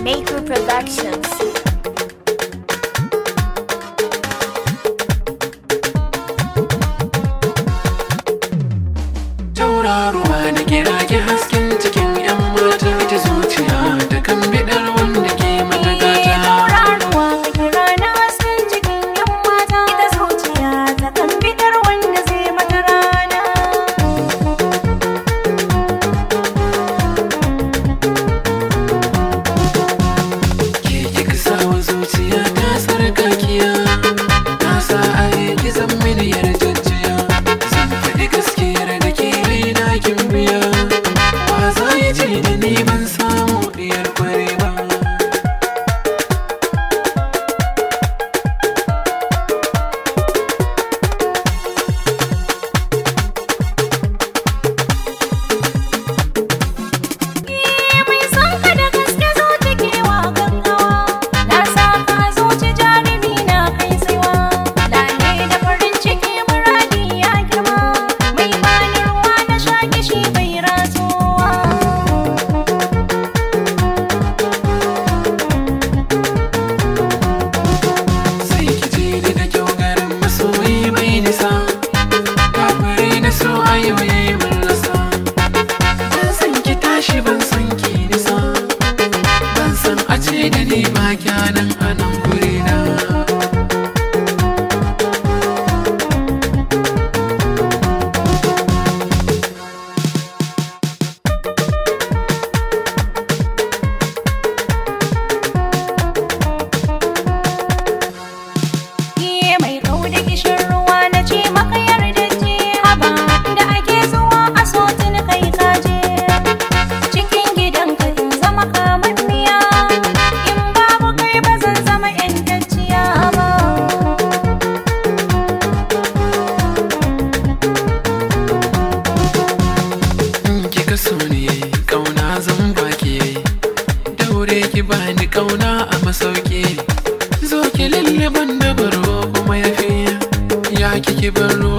Maker Productions. Tauraruwa da kira ki hasken cikin 'yan mata, ita zuciya da kan bidar wanda ke mata gata. Tauraruwa ka kira na hasken cikin 'yan mata, ita zuciya ta kan bidar wanda zai mata rana. Ke kika sawa zuciya ta sarkakiya, ta sa a yi gizon mini yarjejjiya. Zan faɗi gaskiyar da ke raina kin biya, wa za ya ce da ni ban samu diyar kware ba. Mai son ka da gaske zo cikewa gaggawa, na saka zuci jarumi na kai saiwa. Lale da farin ciki muradi ya girma, mai bani ruwa na sha kishi bai ratsowa. Sai ki ce ni da kyau garin masoyi mai nisa, kafirai na so a yau yayi mun rasa. Ban san ki tashi ban san ki nisa, ban san a ce da ni ba kyanan a nan gurina. Iye mai kau da kishin ruwa na ce maka yarda ce, haba da ake zuwa a so tuni kai kaje. Cikin gidanka in zama kamar miya, in babu kai ba zan zama yantacciya ba. In kika so ni kauna zan baki, daure ki bani kauna a masauki. Zo ki lulluban da baro kuma yafi, ya kiki bar ruwa.